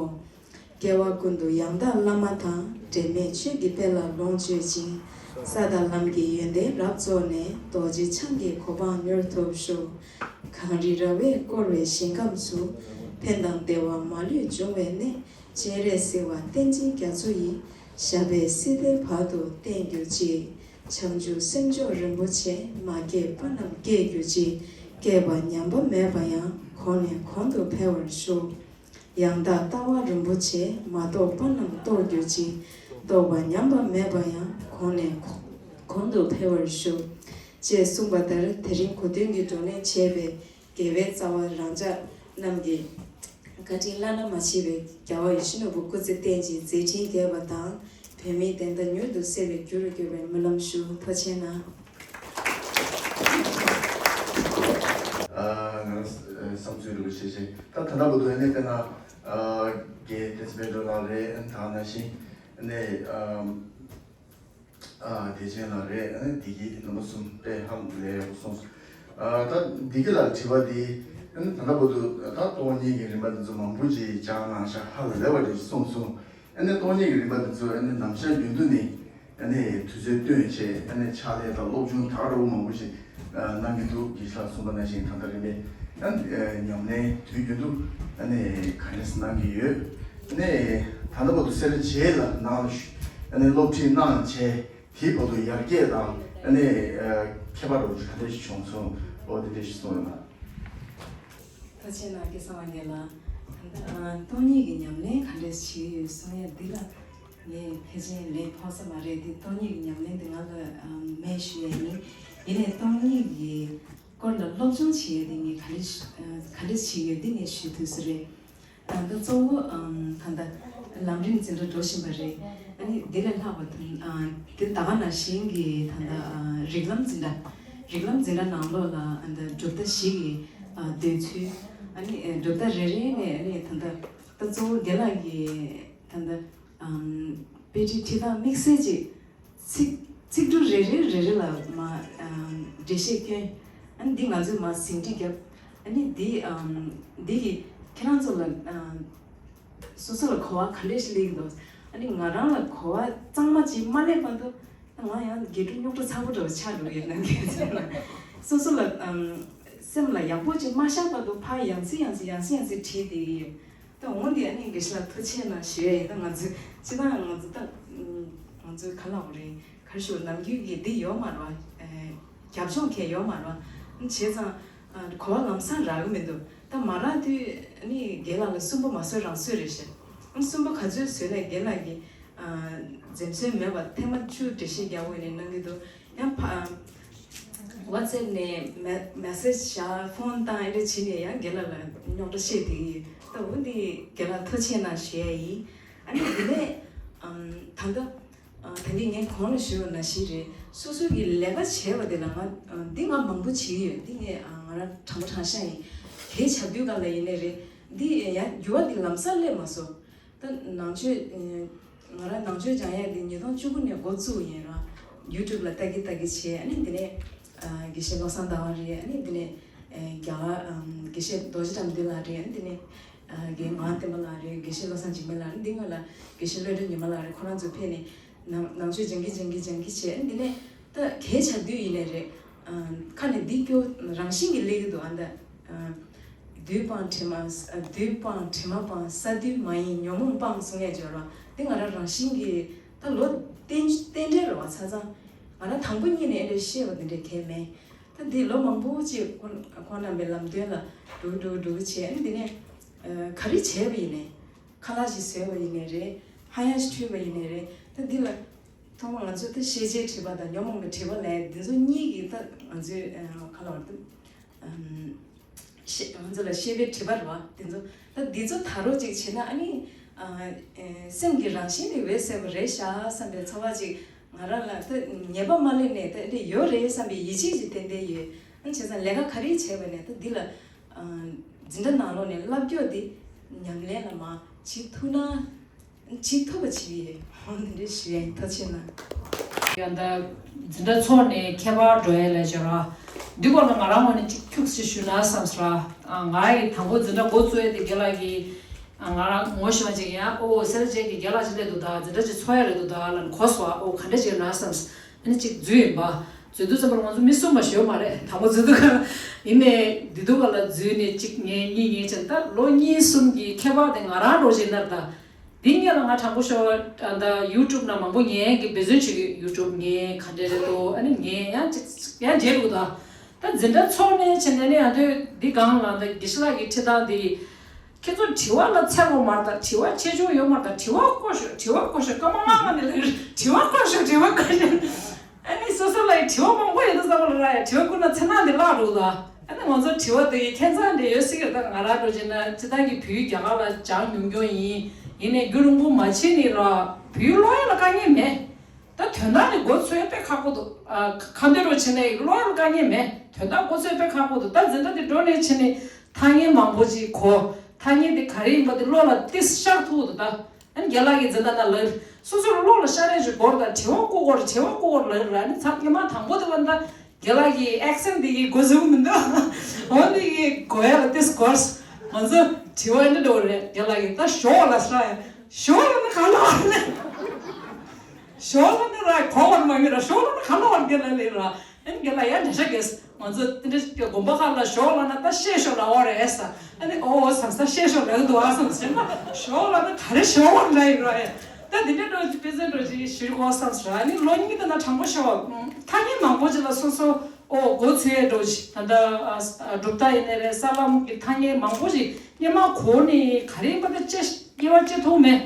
སྐྱེ་བ་ཀུན་ཏུ་ཡང་དག་བླ་མ་དང་། འབྲལ་མེད་ཆོས་ཀྱི་དཔལ་ལ་ལོངས་སྤྱོད་ཅིང་། ས་དང་ལམ་གྱི་ཡོན་ཏན་རབ་རྫོགས་ནས། རྡོ་རྗེ་འཆང་གི་གོ་འཕང་མྱུར་ཐོབ་ཤོག་གངས་རི་ར་བས་བསྐོར་བའི་ཞིང་ཁམས་སུ། ཕན་དང་བདེ་བ་མ་ལུས་འབྱུང་བའི་གནས། སྤྱན་རས་གཟིགས་དབང་བསྟན་འཛིན་རྒྱ་མཚོ་ཡི། ཞབས་པད་སྲིད་མཐའི་བར་དུ་བརྟན་གྱུར་ཅིག་བྱང་ཆུབ་སེམས་མཆོག་རིན་པོ་ཆེ། མ་སྐྱེས་པ་རྣམས་སྐྱེ་གྱུར་ཅིག་སྐྱེས་པ་ཉམས་པ་མེད་པ་ཡང་། གོང་ནས་གོང་དུ་འཕེལ་བར་ཤོག་ཡང་དག་ལྟ་བ་རིན་པོ་ཆེ། མ་རྟོགས་པ་རྣམས་རྟོགས་གྱུར་ཅིག་རྟོགས་པ་ཉམས་པ་མེད་པ་ཡང་། གོང་ནས་གོང་དུ་འཕེལ་བར་ཤོག་ཅེས་གསུངས་པ་ལྟར་དེ་རིང་གོ་སྟོན་གྱི་བགྲོ་གླེང་བྱས་པའི་དགེ་བའི་རྩ་བ་རང་ཅག་རྣམས་ཀྱི་བཀའ་དྲིན་བླ་ན་མ་མཆིས་པའི་རྒྱལ་བ་ཡིད་བཞིན་ནོར་བུ་སྐུ་ཚེ་བརྟན་ཅིང་མཛད་འཕྲིན་རྒྱས་པ་དང་། བོད་མིའི་བདེན་མཐའ་མྱུར་དུ་གསལ་བའི་རྒྱུ་རུ་གྱུར་པའི་སྨོན་ལམ་ཞུ། ཐུགས་རྗེ་གནང་། ཨ་ང་རང་བསམ་ཚུལ་རེ་བ་བཤད་བྱས། ད་ད་ལྟ་བར་དུ་ཨ་ནི་དཔེར་ན་ཨ་རྒན་བསྟན་འཛིན་དཔལ་སྒྲོན་ལགས་རེད། ཨ་ནི་ད་ནང་བཞིན་ཨ་ནི་ཨ་ཨ་བདེ་ཆེན་ལགས་རེད། ཨ་ནི་བདེ་སྐྱིད་ནང་པ་གསུམ་དཔེ་ཧ་ལས་ཡག་པོ་གསུངས་སོང་། ཨ་ད་བདེ་སྐྱིད་ལགས་དྲི་བ་དེ་ཨ་ནི་ད་ལྟ་བར་དུ་ད་སྟོང་ཉིད་ཀྱི་རིམ་པ་འདི་ཚོ་མང་པོ་ཅིག་སྦྱངས་གནང་ཤག་ཧ་ལས་པ་ཅིག་གསུངས་སོང་། ཨ་ནི་སྟོང་ཉིད་ཀྱི་རིམ་པ་འདི་ཚོ་ཨ་ནི་ནམ་ཞག་རྒྱུན་དུ་ནས་ཨ་ནི་དུས་ཚོད་བཏོན་བྱས་ཨ་ནི་ཕྱག་ལས་དང་སློབ་སྦྱོང་དྲག་རོགས་མང་པོ་ཞིག་ཨ་གནང་གི་འདུག་དགེ་བཤེས་ལགས་གསུངས་པ་ནང་བཞིན་ད་ལྟ་རིམ་པས་ཨ་ནི་ཨ་ཉམས་ལེན་དུས་རྒྱུན་དུ་ཨ་ནི་ག་འདྲས་གནང་གི་ཡོད། ཨ་ནི་ད་ལྟ་བར་དུ་སེ་ར་བྱེས་ལ་ནང་ལ་ཞུ་ཨ་ནི་སློབ་ཁྲིད་གནང་བྱས་དེའི་བར་དུ་ཡར་རྒྱས་དང་ཨ་ནི་ཨ་ཁྱད་པར་རོགས་ག་འདྲས་ཞིག་བྱུང་སོང་། ཨོ་དེ་འདྲས་ཞིག་གསུངས་ཡོད་ན། ཐུགས་རྗེ་གནང་། སྐལ་བཟང་དབང་རྒྱལ་ལགས། ད་ལྟ་ཨ་སྟོང་ཉིད་ཀྱི་ཉམས་ལེན་ག་འདྲས་བྱེད་ཀྱི་ཡོད་གསུང་ཡ་འདི་ལ་ངས་ཕལ་ཆེར་ལན་ཕོག་ས་མ་རེད། འདི་སྟོང་ཉིད་ཀྱི་ཉམས་ལེན་འདི་ང་ལ་ཨ་མེད་ཞུ་ཡ་ཡིན། ཡིན་ནའི་སྟོང་ཉིད་ཀྱི་སྐོར་ལ་སློབ་སྦྱོང་བྱེད་ཡ་འདི་ངས་ག་འདྲས་ཨ་ག་འདྲས་བྱེད་ཀྱི་ཡོད་འདི་ངས་ཞུ་ཐུབ་ས་རེད། ཨ་ད་གཙོ་བོ་ཨམ་ད་ལྟ་ལམ་རིམ་འཛིན་གྲྭ་འགྲོ་བཞིན་པ་རེད། ཨ་ནི་འདི་ལས་ལྷག་པ་དང་ཨ་འདི་ད་ག་ནང་བཞིན་གྱི་ད་ལྟ་ཨ་རིགས་ལམ་འཛིན་གྲྭ་རིགས་ལམ་འཛིན་གྲྭ་ནང་ལོགས་ལ་ཨ་ད་གྲུབ་མཐའ་བཞི་གི་ཨ་འདོད་ཚུལ། ཨ་ནི་ཨ་གྲུབ་མཐའ་རེ་རེ་ནས་ཨ་ནི་ད་ལྟ་ད་གཙོ་བོ་དགེ་ལགས་ཀྱི་ད་ལྟ་ཨམ་དཔེ་ཁྲིད་ཁྲིད་སྟངས་དམིགས་བསལ་ཅིག་ཚིག་ཚིག་འབྲུ་རེ་རེ་རེ་རེ་ལ་མ་ཨམ་འགྲེལ་བཤད་བསྐྱོན། ཨ་ནི་འདི་ང་ཚོས་མ་ཟིན་བྲིས་བརྒྱབ། ཨ་ནི་འདི་ཨམ་འདི་གི་ཁྱེད་རང་ཚོ་ལ་ཨམ་ སོ་སོ་ལ་གོ་བ་ག་འདྲས་ཤིག་སླེབས་ཀྱི་འདུག་ཨ་ནི་ང་རང་ལ་གོ་བ་གཙང་མ་ཅིག་མ་སླེབས་བར་དུ། ད་ང་ཡང་དགེ་ཕྲུག་རྙོག་དྲ་ཚ་པོ་འདྲ་བོ་ཆགས་འགྲོ་གི་ཡོད་ན། སོ་སོ་ལ་ཨམ། སེམས་ལ་ཡག་པོ་ཅིག་མ་ཤར་བར་དུ་ཕར་ཡང་སེ་ཡང་སེ་ཡང་སེ་ཡང་སེ་བྲིས་བསྡད་ཀྱི་ཡོད། ད་འོ་འདི་ཨ་ནི་དགེ་བཤེས་ལགས་ཐུགས་རྗེ་གནང་ཞུ་ཡ་ཡིན། ད་ང་ཚོས་སྤྱིར་བཏང་ང་ཚོ་ད་ང་ཚོས་ག་ལབ་དགོས་རེད། ག་རེ་ཞུ། ནམ་རྒྱུན་གྱི་འདི་ཡོད་མ་རེད་བ། རྒྱབ་ལྗོངས་གང་ཡང་ཡོད་མ་རེད་བ། བྱས་ཙང་གོ་བ་ལམ་སང་རག་གི་མི་འདུག་ད་མ་རག་དུས་ཨ་ནི་རྒན་ལགས་ལ་སུན་པོ་མ་བཟོད་རང་བཟོད་རེད་ཤག་སུན་པོ་ག་ཚོད་བཟོས་ནས་རྒན་ལགས་ཀྱིས་འཛེམ་ཟོན་མེད་པར་ཐེངས་མ་བཅུ་འགྲེལ་བཤད་རྒྱག་དགོས་ནས་གནང་གི་འདུག་ཡང་ཕ་WhatsApp་ནས་མེ་མེ་སེ་ཇི་བཞག་ཕོན་བཏང་ཨེ་འདྲ་བྱས་ནས་ཡང་རྒན་ལགས་ལ་རྙོག་དྲ་བཤད་བསྡད་ཀྱི་ཡོད། ད་འོ་འདི་རྒན་ལགས་ཐུགས་རྗེ་གནང་ཞུ་ཡ་ཡིན། ཨ་ནི་འདི་ནས་ཨམ། ད་ལྟ་ཨ། ད་འདི་ངས་གོང་ལ་ཞུས་པ་ནང་བཞིན་རེད། སོ་སོ་གི་ལས་ཀ་བྱས་པ་དེ་ལ་ང་ཨ། འདི་ང་མང་པོ་བྱེད་ཀྱི་ཡོད། འདི་ངས་ཨ། ང་རང་དྲང་པོ་དྲང་བཞག་ཡིན། གལ་ཆེ་དུས་སྒང་ལ་ཡིན་ནའི་རེད། འདི་ཡང་འགྱུར་བ་འདི་ལམ་སང་སླེབས་མ་སོང་། ད་ནང་ཆོས་ཨ། ང་རང་ནང་ཆོས་སྦྱང་ཡ་འདི་ཉིས་སྟོང་བཅུ་དགུ་ནས་འགོ་བཙུགས་ཡིན་ར། YouTube་ལ་ལྟ་གི་ལྟ་གི་བྱས། ཨ་ནི་འདི་ནས་ཨ། དགེ་བཤེས་བློ་བཟང་ཟླ་བ་རེད། ཨ་ནི་འདི་ནས་ཨ། རྒྱ་གར་ཨམ། དགེ་བཤེས་རྡོ་རྗེ་ཁྲ་འདི་ལགས་རེད། ཨ་ནི་འདི་ནས། ཨ། རྒན་ངག་བསྟན་པ་ལགས་རེད། དགེ་བཤེས་བློ་བཟང་འཇིགས་མེད་ལགས་རེད། འདི་སྔོན་ལ་དགེ་བཤེས་བློ་གྲོས་ཉི་མ་ལགས་རེད། ཁོ་རང་ཚོ་ཕེབས་ནས་ནང་ནང་ཆོས་སྦྱང་གི་སྦྱང་གི་སྦྱང་གི་བྱས། འདི་ནས་ད་གལ་ཆེ་དུས་ཡིན་ནའི་རེད། ཨ། ཁ་ནས་འདི་སྐྱོ་རང་བཞིན་གྱིས་སླེབས་ཀྱི་འདུག་ཨ། ད་ཨ། དུས་སྤང་དྲི་མ། ཨ། དུས་སྤང་དྲི་མ་སྤང་ས་དུས་མ་ཡིན་ཉོན་མོངས་སྤང་གསུང་ཡས་སྦྱོར་བ། འདི་ང་རང་རང་བཞིན་གྱིས་ད་ལོ་རྟེན་རྟེན་འབྲེལ་རེད་བ། ཆ་ཚང་ང་རང་དང་པོ་ཉིད་ནས་ཨེ་འདྲ་ཤེས་པ་འདི་འདྲ་གང་ཡང་མེད། ད་འདི་ལོ་མང་པོ་ཅིག་ཁོང་ཁོང་རྣམ་པའི་ལམ་སྟོན་ལ་འགྲོ་འགྲོ་འགྲོ་བྱས། ཨ་ནི་འདི་ནས་ཨ། ག་རེ་བྱས་པ་ཡིན་ནའི། ཁ་ལག་ཅིག་བཟས་པ་ཡིན་ནའི་རེད། ཧ་ཡང་ཞིག་འཐུས་པ་ཡིན་ནའི་རེད། ད་འདི་ལ་ཐོག་མ་ང་ཚོས་ད་ཤེས་བྱའི་དྲི་མ་དང་ཉོན་མོངས་པའི་དྲི་མ་ལབ་ཡ་འདི་ཚོ་གཉིས་ཀྱིས་ད་ང་ཚོའི་ཨ། ག་ལབ་དགོས་རེད། ཨམ། ཤེས་ང་ཚོ་ལ་ཤེས་པའི་དྲི་མ་རེད་བ། འདི་ཚོ་ད་འདི་ཚོ་ད་རུང་ཅིག་བྱས་ན། ཨ་ནི་ཨ། ཨེ། སེམས་ཀྱི་རང་བཞིན་དེ་འོད་གསལ་པོ་རེད་ཤག་བསམ་པའི་ཚོར་བ་ཅིག་ང་རང་ལ་ད་ཉེས་པ་མ་སླེབས་ནས་ད་འདི་ཡོད་རེད་བསམ་པའི་ཡིད་ཆེས་ཅིག་ཏན་ཏན་ཡོད། ཨ་ནི་བྱས་ཙང་ལས་ཀ་ག་རེ་བྱས་པ་ནས་ད་འདི་ལ་ཨ། འཛིན་གྲྭ་ནང་ལོགས་ནས་བསླབ་སྐྱོར་འདི་ཉམས་ལེན་ལ་མར་བྱེད་ཐུབ་ན། བྱེད་ཐུབ་པ་བྱེད་ཡས། འོ་འདི་འདྲ་ཞུ་ཡ་ཡིན། ཐུགས་རྗེ་གནང་། ཡང་ད་འཛིན་གྲྭ་ཚོགས་ནས་ཁྱད་པར་འགྲོ་ཡས་ལས་བྱོས་ར། འདི་སྐོར་ལ་ང་རང་ངོས་ནས་གཅིག་ཁྱུག་ཙམ་ཞུ་ན་བསམ་སོང་ར། ཨ། ང་ཡི་དང་པོ་འཛིན་གྲྭ་འགོ་བཙུགས་ཡས་དེ་རྒན་ལགས་ཀྱིས། ཨ། ང་རང་ངོ་ཤེས་པ་ཅིག་ཡང་། ཨོ། སེར་བྱེས་ཀྱི་རྒན་ལགས་ཅིག་སླེབས་འདུག་ད་འཛིན་གྲྭ་ཅིག་ཚོགས་ཡས་རེད་འདུག་ད་ལབ་ནས་གོ་སོང་། ཨོ། ག་འདྲ་ཅིག་ཡོད་ན་བསམ། ཨ་ནི་གཅིག་འཛུལ་ཡིན་པ། འཛུལ་དུས་ཙམ་པར་ང་ཚོ་མི་གསུམ་པ་ཞིག་ཡོད་མ་རེད། དང་པོ་འཛུལ་དུས་ག་ཡིན་ནའི་འདི་དུས་ག་ལ་འཛུལ་ནས་གཅིག་ངས་གཉིས་ངས་བྱས། ད་ལོ་གཉིས་གསུམ་གྱི་ཁྱད་པར་དེ་ང་རང་འགྲོ་བཞིན་ནར་ད། འདི་སྔོན་ལ་ང་དྲང་པོ་ཤོད་ད། YouTube་ནང་མང་པོ་ངས་ཀྱི་འབད་བརྩོན་བྱེད་ཀྱི། YouTube་ངས་ག་འདྲ་རེད་འདུག་ཨ་ནི་ངས་ཡང་གཅིག་ཡང་མཇལ་འདུག་ད། ད་འཛིན་གྲྭ་ཚོགས་ནས་བྱས་ནས་ནི་ཡང་དུས་འདི་སྒང་ལ་ད་དགེ་བཤེས་ལགས་ཀྱི་ཁྲིད་སྟངས་འདི། ཁྱེད་ཚོ་དྲི་བ་ལ་འཚེར་དགོས་མ་རེད་ད། དྲི་བ་ཆེ་ཆུང་ཡོད་མ་རེད་ད། དྲི་བ་བཀོད་ཤོག་དྲི་བ་བཀོད་ཤོག་སྐར་མ་ལྔ་ལྔ་ནས་ལབ་ཀྱི་རེད། དྲི་བ་བཀོད་ཤོག་དྲི་བ་བཀོད་ཤོག་ཨ་ནི་སོ་སོ་ལ་ཡི་དྲི་བ་མང་པོ་ཡོད་དུས་ཙམ་པ་ལ་ར་ཡ་དྲི་བ་བཀོད་ན་འཚེར་སྣང་དེ་བརླག་འགྲོ་གི་ད། ཨ་ནི་ང་ཚོ་དྲི་བ་དེ་ཡི་ཁྱད་མཚར་འདྲ་ཡོད་སྲིད་ཀྱི་རེད། ད་ང་རང་འགྲོ་བྱས་ན་སྤྱིར་བཏང་གི་བོད་ཡིག་རྒྱ་གར་ལ་སྦྱངས་མྱོང་མྱོང་ཡིན། ཡིན་ནའི་རྒྱུན་རིང་པོ་མ་བྱས་ནས་ར་བོད་ཡིག་ཀློག་ཡ་ལ་དཀའ་ངལ་མེད། ད་དོན་དག་ནི་མགོ་ཚོས་དཔེ་ཁག་པོ་འདུག་ཨ། ཁ་འདོན་རོགས་བྱས་ནས་ཀློག་ཡ་ལ་དཀའ་ངལ་མེད། དོན་དག་མགོ་ཚོས་དཔེ་ཁག་པོ་འདུག་ད་འཛིན་གྲྭ་དེ་འགྲོ་ནས་བྱས་ནས་ཐ་སྙད་མང་པོ་ཅིག་གོ། ཐ་སྙད་དེ་ག་རེ་ཡིན་པ་དེ་བློ་ལ་ཏིས་ཤར་ཐུབ་འདུག་ད། ཨ་ནི་རྒན་ལགས་ཀྱིས་འཛིན་གྲྭ་ནང་ལ་སོ་སོར་བློ་ལ་ཤར་ཡས་ཅིག་དགོས་རེད་ད། དྲི་བ་བཀོད་དགོས་རེད། དྲི་བ་བཀོད་དགོས་རེད་ལབ་ར། ཨ་ནི་ཚ་སྔོན་མ་དང་པོ་དེ་བ་ད་རྒན་ལགས་ཀྱི་ཨེག་སེན་དེ་གིས་མགོ་འཛུགས་མི་འདུག་འོ་འདི་གིས་གོ་ཡ་ལ་ཏིས་གོ། ང་ཚོ་དྲི་བ་འདི་འགྲོ་རེད། རྒན་ལགས་ཀྱིས་ད་ཞོག་ལ་ཤོག་ལ་ནི་ག་ལ་བ་ལེ། ཞོག་ལ་ནི་ར་གོ་བར་མ་མི་ར། ཞོག་ལ་ནི་ག་ལ་བ་རྒན་ལགས་ལེ་ར། ཨ་ནི་རྒན་ལགས་ཡང་འགྲེལ་བཤད་རྒྱག་ང་ཚོ་དེ་འདྲ་དགོན་པ་ཁག་ལ་ཞོག་ལ་ན་ད་ཤེས་ཞོག་ལ་བ་རེད་ས། ཨ་ནི་ཨོ་ཨོ་བསམ་ས་ཤེས་ཞོག་ལ་འདུག་ཨ་བསམ་ཟེར་ན། ཞོག་ལ་ནི་ག་རེ་ཞོག་བ་ལ་ཡིན་ར་ཡ། ད་དེ་འདྲ་འགྲོ་ཅིག་དཔེ་མཚོན་འགྲོ་ཅིག་ཞུ་དགོས་བསམ་ཟེར། ཨ་ནི་ལོ་གཉིས་དེ་ན་དྲང་པོ་ཞོག་ཐ་སྙད་མང་པོ་ཅིག་ལ་སོ་སོ་ཨོ་མགོ་ཚོས་འགྲོ་ཅིག་ད་ལྟ་གྲུབ་མཐའ་ཡིན་ནའི་རེད། ས་ལམ་གྱི་ཐ་སྙད་མང་པོ་ཅིག་སྔོན་མ་གོ་ནས་ག་རེ་ཡིན་པ་ད་དཔྱད་དབྱེ་བ་དཔྱད་ཐུབ་མེད།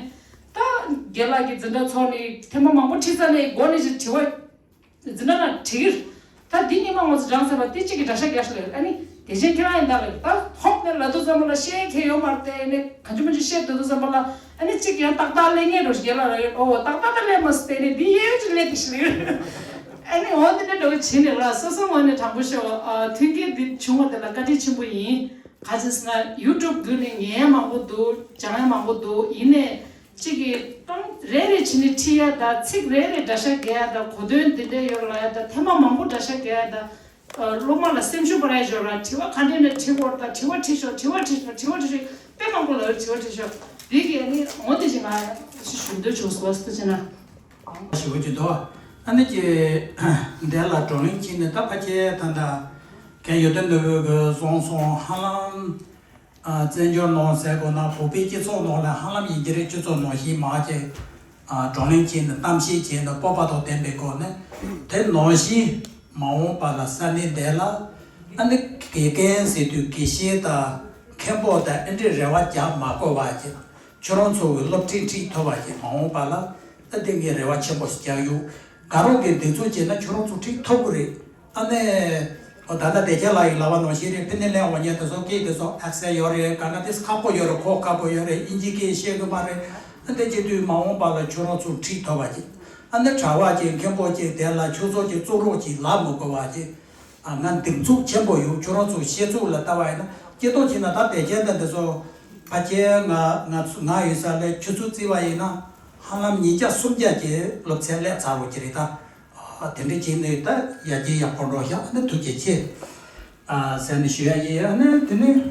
ད་རྒན་ལགས་ཀྱི་འཛིན་གྲྭ་ཚོགས་ནས་ཐེངས་མ་མང་པོ་ཁྲིད་ཚར་ནས་མགོ་ནས་ཅིག་དྲི་བ། འཛིན་གྲྭ་ནང་བྲིས་ཀྱི་རེད། ད་འདི་སྔོན་མ་ང་ཚོ་སྦྱངས་ཚར་བ་དེ་གཅིག་གི་འདྲ་ཤ་རྒྱག་ཤོག་ལབ། ཨ་ནི་དེ་བཞིན་ཁྱེད་རང་ཡིན་ད་ལབ། ད་ཧོབ་ནས་ལབ་དུས་ཙམ་པ་ལ་བཤད་མཁན་ཡོད་མ་རེད་དེ། ཨ་ནི་གང་བྱུང་མང་བྱུང་བཤད་སྡོད་དུས་ཙམ་པ་ལ་ཨ་ནི་གཅིག་ཡང་ཏག་ཏག་ལབ་མཁན་འགྲོ་ཞིག་ལ་རེད། ཨོ་ཏག་ཏག་ད་ལབ་མ་སོང་སྟེ། ཨ་ནི་འདི་གཡས་གཅིག་ལབ་དེ་ཞིག་ལབ། ཨ་ནི་འོ་འདི་འདྲ་འགྲོ་གི་བྱེད་ནས་ལ་སོ་སོ་ངོས་ནས་དྲང་པོ་ཤོད། ཨ། མཐུན་རྐྱེན་འདི་བྱུང་བ་དེ་ལ་བཀའ་དྲིན་ཆེན་པོ་ཡིན། ག་ཅི་ཟེར་ན་ཡུ་ཊུབ་བརྒྱུད་ནས་ཉན་ཡ་མང་པོ་འདུག་སྦྱང་ཡ་མང་པོ་འདུག་ཡིན་ནའི། གཅིག་གིས་རྐང་རེ་རེ་བྱས་ནས་ཁྲིད་ཡ་དང་། ཚིག་རེ་རེ་འདྲ་ཤ་རྒྱག་ཡ་དང་། གོ་དོན་འདི་འདྲ་ཡོད་ལབ་ཡ་དང་། ཐེངས་མ་མང་པོ་འདྲ་ཤ་རྒྱག་ཡ་དང་། ཨ། སློབ་མ་ལ་སེམས་ཤུགས་སྤར་ཡ་ཡོད་ར། དྲི་བ་ག་འདྲ་ནས་དྲི་དགོས་རེད་དང་། དྲི་བ་དྲིས་ཤོག་དྲི་བ་དྲིས་ཤོག་དྲི་བ་དྲིས་ཤོག་དཔེ་མང་པོ་ལབ་ཡོད། དྲི་བ་དྲིས་ཤོག་རིགས་ཀྱི་ནི་འོ་དེ་ཅི་ང་ཞུ་འདོད་བྱུང་སོ་སྟ་ཅི་ན། ཞུ་གི་འདུག་ཨ་ནི་ཀྱི་དེ་ལ་བགྲོ་གླེང་བྱས་ནས་ད་ཕ་ཁྱེད་ད་ད་གན་ཡོད་དོན་འདོད་གི་བཟང་སོང་ཧ་ལམ། བཙན་བྱོལ་ནང་ཟེར་དགོས་ན་བོད་པའི་སྤྱི་ཚོགས་ནང་ལ་ཧ་ལམ་ཡིན་གྱི་རེད། སྤྱི་ཚོགས་ནང་བཞིན་མ་ཅིག་བགྲོ་གླེང་བྱས་ནས་གཏམ་བཤད་བྱས་ནས་སྤོབས་པ་དང་ལྡན་པའི་སྒོ་ནས་དེ་ནང་བཞིན་མ་འོངས་པ་ལ་ས་གནས་དེ་ལ་ཨ་ནི་དགེ་རྒན་ཟེར་དུས་དགེ་བཤེས་དང་མཁན་པོ་དང་ཨེ་འདྲའི་རེ་བ་རྒྱག་མ་དགོས་པ་ཅིག་ཁྱོད་རང་ཚོ་གི་སློབ་ཁྲིད་ཁྲིད་ཐུབ་པ་ཅིག་མ་འོངས་པ་ལ་ཨ་དེ་ངས་རེ་བ་ཆེན་པོ་ཞིག་རྒྱག་ཡོད། དགའ་རོགས་ཀྱི་འདི་ཚོ་བྱས་ན་ཁྱོད་རང་ཚོ་ཁྲིད་ཐུབ་ཀྱི་རེད། ཨ་ནི། ཨོ་ད་ལྟ་བདེ་སྐྱིད་ལགས་ཡི་ལབ་པ་ནང་བཞིན་རེད། ཕི་ནི་ལན་འོ་ཉལ་དེ་ཚོ་སྐད་དེ་ཚོ་ཨེག་སེན་ཡོད་རེད། ག་ན་དེ་ཁག་པོ་ཡོད་རེད། གོ་ཁག་པོ་ཡོད་རེད། དབྱིན་ཇི་སྐད་ཤེས་གི་མ་རེད། ཨ་འདི་བྱེད་དུས་མ་འོངས་པ་ལ་ཁྱོད་རང་ཚོ་ཁྲིད་ཐུབ་པ་ཅིག་ཨ་ནི་གྲྭ་བ་ཅིག་མཁན་པོ་ཅིག་དེ་ལ་ཆོས་ཚོགས་ཅིག་བཙུགས་རོགས་ཅིག་ལབ་མི་དགོས་པ་ཅིག་ཨ་ང་གདེང་ཚོད་ཆེན་པོ་ཡོད། ཁྱོད་རང་ཚོ་ཤེས་ཚུལ་ལ་ལྟ་བ་ཡིན་ན་སྐྱེ་ཐོག་ཅིག་ན་ད་བདེ་སྐྱིད་ད་འདི་ཚོ་ཕ་ཁྱེད་ང་ང་ཚོ་ང་ཡོད་ས་ལས་ཆུ་ཚོད་བརྩིས་པ་ཡིན་ན་ཧ་ལམ་ཉིས་བརྒྱ་སུམ་བརྒྱ་ཀྱི་སློབ་ཚན་སླེབས་ཚར་རོགས་ཀྱི་རེད་ད། ཨ་དེ་འདྲ་བྱས་ནས་ད་ཡར་རྒྱས་ཡག་པོ་འགྲོ་ཤག་ཨ་ནི་ཐུགས་རྗེ་ཆེ། ཨ་ཟེར་ནས་ཞུ་ཡ་ཡིན། ཨ་ནི་དེ་ནི་